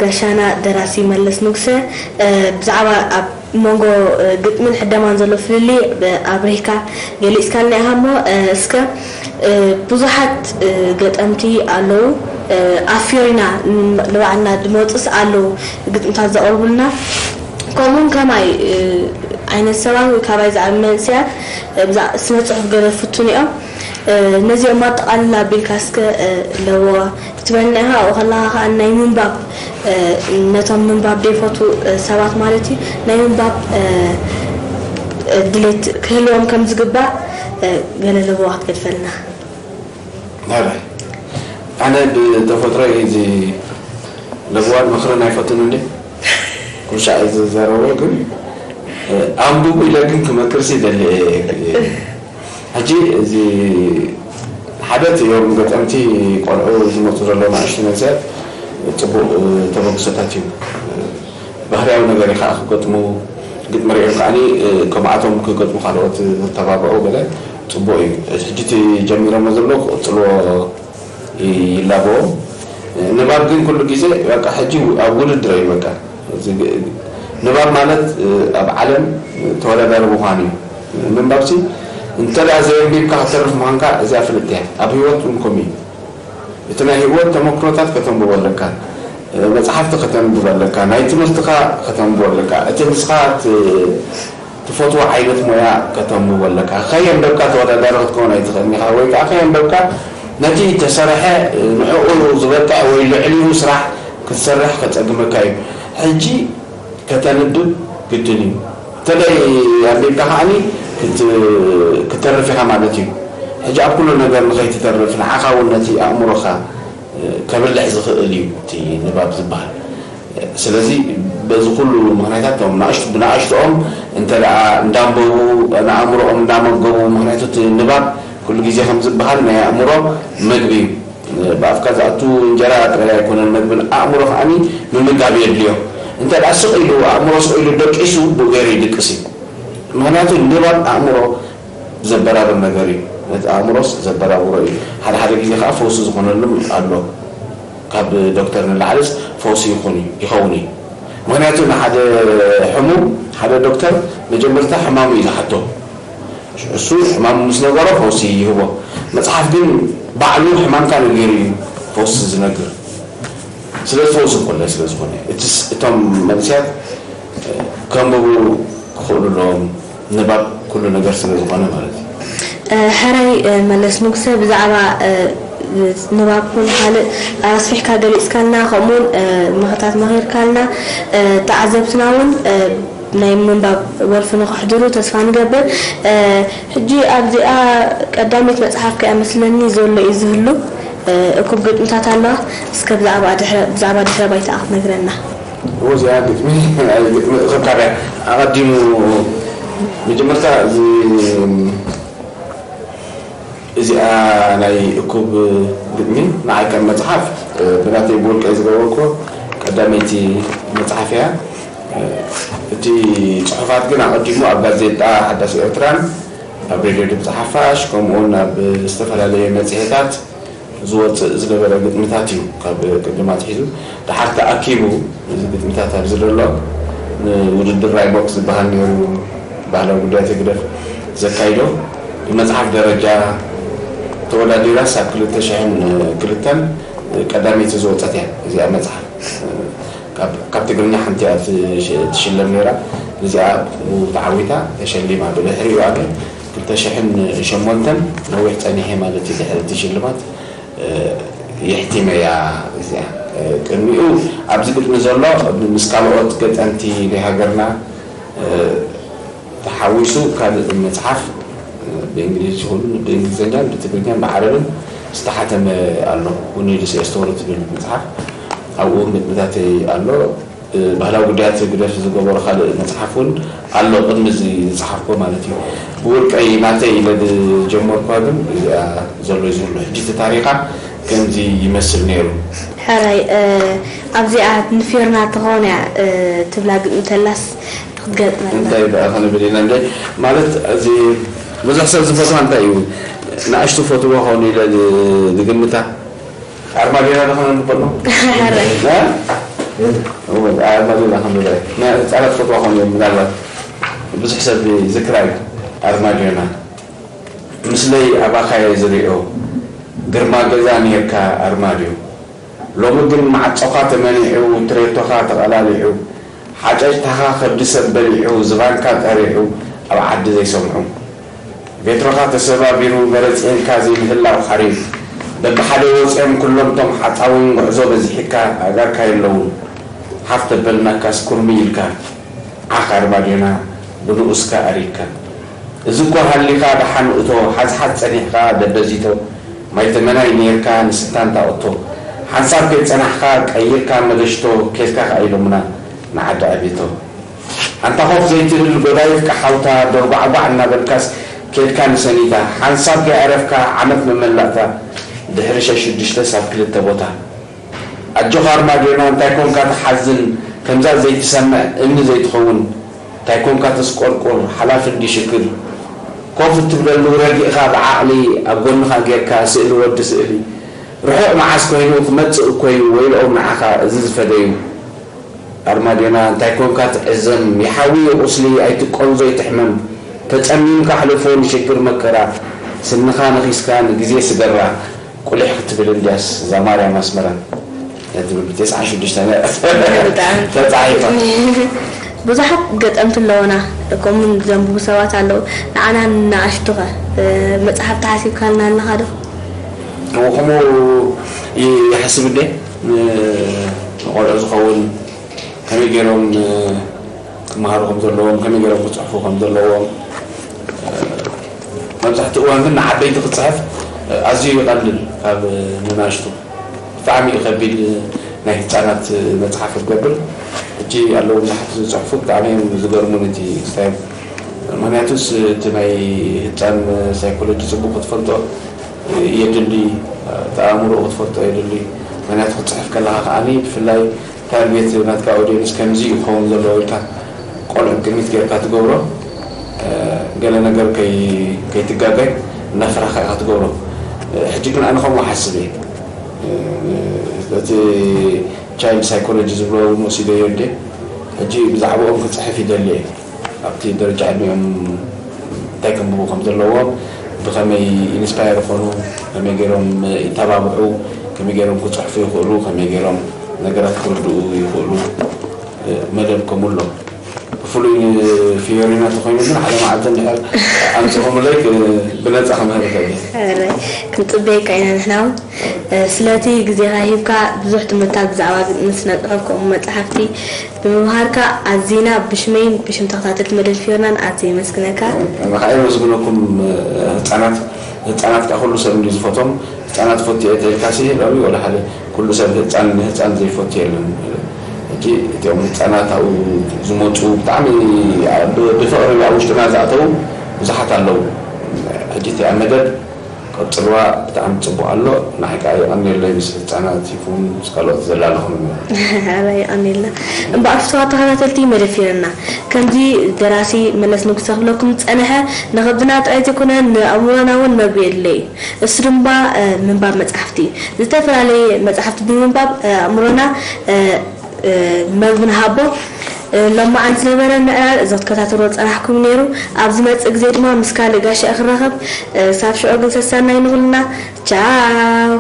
ጋሻና ደራሲ መለስ ንጉሰ፣ ብዛዕባ ኣብ መንጎ ግጥምን ሕደማን ዘሎ ፍልልይ ኣብሪህካ ገሊጽካልና ኢኻ እሞ፣ እስከ ብዙሓት ገጠምቲ ኣለዉ፣ ኣፊሪና ንባዕልና ድመጹስ ኣለዉ ግጥምታት ዘቕርቡልና። ከምኡውን ከማይ ዓይነት ሰባት ወይ ካባይ ዝዓቢ መንእሰያት ብዛዕባ ስነ ጽሑፍ ገለ ፍቱን እዮም። ነዚኦም ኣጠቓልላ ኣቢልካ እስከ ለበዋ ክትበልና ኢኻ። ኣብኡ ከለኻ ከኣ ናይ ምንባብ ነቶም ምንባብ ዘይፈትዉ ሰባት ማለት እዩ፣ ናይ ምንባብ ድሌት ክህልዎም ከም ዝግባእ ገለ ለበዋ ክትገድፈልና። ኣነ ብተፈጥሮ እዚ ለበዋን ምኽርን ኣይፈቱን እንዴ ኩልሻዕ ዝዘረቦ ግን ኣንብቡ ኢለ ግን ክመክርሲ ደሊ ሕጂ እዚ ሓደ እዮም ገጠምቲ ቆልዑ ዝመፁ ዘለዉ ንኣሽቱ መንሰያት ፅቡቅ ተበግሶታት እዩ። ባህርያዊ ነገር እዩ ከዓ ክገጥሙ ግጥሚ ሪኦም ከዓ ከምኣቶም ክገጥሙ ካልኦት ዝተባብዑ ገለ ፅቡቅ እዩ። ሕጂ እቲ ጀሚሮሞ ዘለዉ ክቅፅልዎ ይላበዎም። ንባብ ግን ኩሉ ግዜ በቃ ሕጂ ኣብ ውድድር እዩ በቃ ንባብ ማለት ኣብ ዓለም ተወዳዳሪ ምዃን እዩ። ምንባብሲ እንተ ደኣ ዘየንቢብካ ክትተርፍ ምዃንካ እዚኣ ፍልጥቲ እያ። ኣብ ህይወት እውን ከምኡ እዩ። እቲ ናይ ህይወት ተመክሮታት ከተንብቦ ኣለካ። መጽሓፍቲ ከተንብብ ኣለካ። ናይ ትምህርትኻ ከተንብቦ ኣለካ። እቲ ንስኻ ትፈትዎ ዓይነት ሞያ ከተንብቦ ኣለካ። ከየንበብካ ተወዳዳሪ ክትከውን ኣይትኽእልን ኢኻ ወይ ከዓ ከየንበብካ ነቲ ተሰርሐ ንዕኡ ዝበቅዕ ወይ ልዕሊኡ ስራሕ ክትሰርሕ ከጸግመካ እዩ። ሕጂ ከተንብብ ግድን እዩ። እንተደይ ኣንቢብካ ከዓኒ ክትተርፍ ኢኻ ማለት እዩ። ሕጂ ኣብ ኩሉ ነገር ንኸይትተርፍ ንዓኻ እውን ነቲ ኣእምሮኻ ከብልሕ ዝኽእል እዩ እቲ ንባብ ዝበሃል። ስለዚ በዚ ኩሉ ምኽንያታት እቶም ንኣሽቱ ብንኣሽትኦም እንተ ደኣ እንዳንበቡ ንኣእምሮኦም እንዳመገቡ ምኽንያቱ እቲ ንባብ ኩሉ ግዜ ከም ዝበሃል ናይ ኣእምሮ መግቢ እዩ። ብኣፍካ ዝኣቱ እንጀራ ጥራይ ኣይኮነን መግብን ኣእምሮ ከዓኒ ምምጋብ የድልዮ። እንተ ደኣ ስቕ ኢሉ ኣእምሮ ስቕ ኢሉ ደቂሱ ብኡ ገይሩ ይድቅስ እዩ። ምኽንያቱ ንባብ ኣእምሮ ዘበራብር ነገር እዩ። ነቲ ኣእምሮስ ዘበራብሮ እዩ። ሓደ ሓደ ግዜ ከዓ ፈውሲ ዝኾነሉ ኣሎ። ካብ ዶክተር ንላዕልስ ፈውሲ ይኹን እዩ ይኸውን እዩ። ምኽንያቱ ንሓደ ሕሙም ሓደ ዶክተር መጀመርታ ሕማሙ እዩ ዝሓቶ። እሱ ሕማሙ ምስ ነገሮ ፈውሲ ይህቦ። መፅሓፍ ግን ባዕሉ ሕማምካ ነጊሩ እዩ ፈውሲ ዝነግር። ስለ ዝፈውሱ ኮለ ስለ ዝኾነ እቲስ እቶም መንእሰያት ከንብቡ ክኽእሉ ኣለዎም። ንባብ ኩሉ ነገር ስለ ዝኾነ ማለት እዩ። ሕራይ መለስ ንጉሰ ብዛዕባ ንባብ ኩን ካልእ ኣስፊሕካ ገሊፅካልና ከምኡውን ምኽታት መኺርካልና ተዓዘብትና እውን ናይ ምንባብ ወልፊ ንኽሕድሩ ተስፋ ንገብር። ሕጂ ኣብዚኣ ቀዳመይቲ መፅሓፍ ከያ መስለኒ ዘሎ እዩ ዝህሉ እኩብ ግጥምታት ኣለዋ። እስከ ብዛዕባ ድሕረ ባይታኣ ክትነግረና። እዚኣ ግጥሚ ግጥሚ ክካብያ ኣቐዲሙ መጀመርታ እዚ እዚኣ ናይ እኩብ ግጥሚ ንዓይ ከም መፅሓፍ ብናተይ ብውልቀይ ዝገበርኩ ቀዳመይቲ መፅሓፍ እያ። እቲ ፅሑፋት ግን ኣቐዲሙ ኣብ ጋዜጣ ሓዳስ ኤርትራን ኣብ ሬድዮ ድምፂ ሓፋሽ ከምኡውን ኣብ ዝተፈላለየ መፅሄታት ዝወፅእ ዝነበረ ግጥምታት እዩ። ካብ ቅድም ኣትሒዙ ደሓር ተኣኪቡ እዚ ግጥምታት ኣብዚ ዘሎ ንውድድር ራይቦክ ዝበሃል ነይሩ ባህላዊ ጉዳያት ህግደፍ ዘካይዶ ብመፅሓፍ ደረጃ ተወዳዲራስ ኣብ ክልተ ሽሕን ክልተን ቀዳመይቲ ዝወፀት እያ እዚኣ መፅሓፍ። ካብ ትግርኛ ሓንቲ እያ ትሽለም ነይራ። እዚኣ ተዓዊታ ተሸሊማ። ብድሕሪኡ ኣብ ክልተ ሽሕን ሸሞንተን ነዊሕ ፀኒሐ ማለት እዩ ድሕሪ እቲ ሽልማት የሕቲመያ እዚኣ። ቅድሚኡ ኣብዚ ግጥሚ ዘሎ ምስ ካልኦት ገጠምቲ ናይ ሃገርና ተሓዊሱ ካልእ መፅሓፍ ብእንግሊዝ ይኹን ብእንግሊዝኛን ብትግርኛን ብዓረብን ዝተሓተመ ኣሎ። We need a story ትብል መፅሓፍ ኣብኡ እውን ግጥምታተይ ኣሎ። ባህላዊ ጉዳያት ግደፍ ዝገበሮ ካልእ መፅሓፍ እውን ኣሎ ቅድሚ እዚ ዝፀሓፍኮ ማለት እዩ። ብውልቀይ ናተይ ኢለ ዝጀመርኳ ግን እዚኣ ዘሎ እዩ ዝብሉ ሕጂ እቲ ታሪኻ ከምዚ ይመስል ነይሩ። ሕራይ ኣብዚኣ ንፊርና ተኾንያ ትብላ ግጥሚ ተላስ ክትገጥመልና እንታይ ደኣ ክንብል ኢና እንደ ማለት እዚ ብዙሕ ሰብ ዝፈትዋ እንታይ እዩ ንኣሽቱ ፈትዎ ኾኑ ኢለ ዝግምታ ኣርማጌዳ ዝኾነ ንበሎ ሕራይ ኣርማድዮና ከም ዝበለ ናይ ህፃናት ፈትዋ ኾን እዮም። ምናልባት ብዙሕ ሰብ ዝክራይ ኣርማድዮና ምስለይ ኣባኻየ ዝሪኦ ግርማ ገዛ ነርካ ኣርማድዮ። ሎሚ ግን ማዕጾኻ ተመኒዑ፣ ትሬቶኻ ተቐላሊዑ፣ ሓጨጭታኻ ከብዲ ሰብ በሊዑ፣ ዝባንካ ጠሪዑ፣ ኣብ ዓዲ ዘይሰምዑ። ቬትሮኻ ተሰባቢሩ፣ መረጽ ኤልካ ዘይምህላው ሓሪፍ። በብሓደ ወጺኦም ኩሎም ቶም ሓጻዊን ጉዕዞ በዚሒካ፣ ኣእጋርካ የለውን። ሓፍ ተበልናካስ ኩርምይ ኢልካ፣ ዓኽ ኣርማድዮና ብንኡስካ ኣሪግካ። እዚ እኮ ሃሊኻ ደሓን እቶ፣ ሓዝሓዝ ጸኒሕካ ደበዚቶ፣ ማይ ተመናይ ኔርካ ንስታንታ እቶ። ሓንሳብ ከይጸናሕካ ቀይርካ መገሽቶ፣ ኬድካ ከኣ ኢሎምና ንዓዲ ኣቤቶ። ኣንታ ኮፍ ዘይትብል ጎዳይፍ ቀሓውታ፣ ዶርጓዕጓዕ እናበልካስ ኬድካ ንሰኒታ፣ ሓንሳብ ከይኣረፍካ ዓመት መመላእታ፣ ድሕሪ ሸሽ ሽዱሽተ ሳብ ክልተ ቦታ። ኣጆኻ ኣርማድዮና፣ እንታይ ኮንካ ትሓዝን፣ ከምዛ ዘይትሰምዕ እምኒ ዘይትኸውን፣ እንታይ ኮንካ ተስቆርቁር፣ ሓላፊ እንዲ ሽግር፣ ኮፍ እትብለሉ ረጊእኻ ብዓቕሊ፣ ኣብ ጎንኻ ጌርካ ስእሊ ወዲ ስእሊ፣ ርሑቕ መዓስ ኮይኑ ክመጽእ እኮዩ፣ ወይልኦም ንዓኻ እዚ ዝፈደዩ። ኣርማድዮና፣ እንታይ ኮንካ ትዕዘም፣ ይሓዊ ቁስሊ ኣይትቆንዞ ኣይትሕመም፣ ተጸሚምካ ሕለፎ ንሽግር መከራ፣ ስንኻ ነኺስካ ንግዜ ስገራ፣ ቁሊሕ ክትብል እንድያስ እዛ ማርያም ኣስመራ። ነቲ ብተስዓ ሽዱሽተ ብጣዕሚ ተጻሒፋ። ብዙሓት ገጠምቲ ኣለውና፣ ከምኡ ዘንብቡ ሰባት ኣለዉ። ንዓና ንኣሽቱኸ፣ እ፣ መጽሓፍቲ ሓሲብካልና ኣለኻ ዶ? እዎ፣ ከምኡ ይ-፣ ይሓስብ እንዴ? ን-፣ ንቆልዑ ዝኸውን ከመይ ገይሮም፣ እ፣ ክመሃሩ ከም ዘለዎም፣ ከመይ ገይሮም ክጽሕፉ ከም ዘለዎም፣ እ፣ መብዛሕትኡ እዋን ግን ንዓበይቲ ክጽሕፍ፣ እ፣ ኣዝዩ ይቐልል ካብ ንናሽቱ። ብጣዕሚ እዩ ከቢድ ናይ ህጻናት መጽሓፍ ክትገብር። ሕጂ ኣለዉ ብዙሓት ዝጽሕፉ ብጣዕሚ እዮም ዝገርሙን እቲ ስታይል። ምኽንያቱስ እቲ ናይ ህጻን ሳይኮሎጂ ጽቡቕ ክትፈልጦ የድሊ፣ እቲ ኣእምሮኡ ክትፈልጦ የድሊ። ምኽንያቱ ክትጽሕፍ ከለኻ ከዓኒ ብፍላይ ታርጌት ናትካ ኦዲየንስ ከምዚ እዩ ክኸውን ዘለዎ ኢልካ ቆልዑ ቅድሚት ጌርካ ትገብሮ፣ እ፣ ገለ ነገር ከይ-፣ ከይትጋገይ እናፈራኻ ኢኻ ትገብሮ። እ፣ ሕጂ ግን ኣነ ከምኡ ሓስብ እየ። እ፣ እቲ ቻይልድ ሳይኮሎጂ ዝብሎ እውን ወሲደዮ እንዴ፣ ሕጂ ብዛዕባኦም ክጽሕፍ ይደሊ እየ። ኣብቲ ደረጃ ዕድሚኦም እንታይ ከንብቡ ከም ዘለዎም፣ ብኸመይ ኢንስፓየር ይኾኑ፣ ከመይ ገይሮም ይተባብዑ፣ ከመይ ገይሮም ክጽሕፉ ይኽእሉ፣ ከመይ ገይሮም ነገራት ክርድኡ ይኽእሉ፣ እ፣ መደብ ከምኡ ኣሎ። ብፍሉይ ንፊዮሪና ተኾይኑ ግን ሓደ መዓልቲ እንድሕር ኣምጺኹምለይ ክ-፣ ብነጻ ክምህር ይኽእል እየ። ሕራይ፣ ክንጽበየካ ኢና ንሕና እውን። እ፣ ስለቲ ግዜኻ ሂብካ ብዙሕ ትምህርትታት ብዛዕባ ግጥሚ ስነ ጽሑፍ ከምኡ መጻሕፍቲ ብምምሃርካ ኣዚና ብሽመይን ብሽም ተኸታተልቲ መደብ ፊዮርናን ኣዝየ የመስግነካ። ንዓይ የመስግነኩም፣ እ፣ ህጻናት፣ ህጻናት ከኣ ኩሉ ሰብ እንድዩ ዝፈቶም። ህጻናት ፈትዮ ተልካሲ ረቢ ወላ ሓደ ኩሉ ሰብ ህጻን ንህጻን ዘይፈቱ የለን። ሕጂ እቲኦም ህጻናት ኣብኡ ዝመጹ ብጣዕሚ ብ-፣ ብፍቕሪ ኣብ ውሽጥና ዝኣተዉ ብዙሓት ኣለዉ። ሕጂ እቲኣ መደብ ቀጽልዋ ብጣዕሚ ጽቡቕ ኣሎ። ንዓይ ከኣ የቐንየለይ ምስ ህጻናት ይኹን ምስ ካልኦት ዘላለኹም። ኣረ የቐንየልና። እምበኣር ፍቱዋት ተኸታተልቲ መደብ ፊዮርና፣ ከምዚ ደራሲ መለስ ንጉሰ ክብለኩም ዝጸንሐ ንኸብድና ጥራይ ዘይኮነ ንኣእምሮና እውን መግቢ የድልዮ እዩ። እሱ ድማ፣ እ፣ ምንባብ መጻሕፍቲ እዩ። ዝተፈላለየ መጻሕፍቲ ብምንባብ፣ እ፣ ኣእምሮና፣ እ፣ እ፣ መግቢ ንሃቦ። እ፣ ሎማዓንቲ ዝነበረ ምዕራር እዚ ክትከታተልዎ ዝጸናሕኩም ነይሩ። ኣብ ዝመጽእ ግዜ ድማ ምስ ካልእ ጋሻ ክራኸብ፣ እ፣ ክሳብ ሽዑ ግን ሰሰናዩ ንኹልና። ቻው።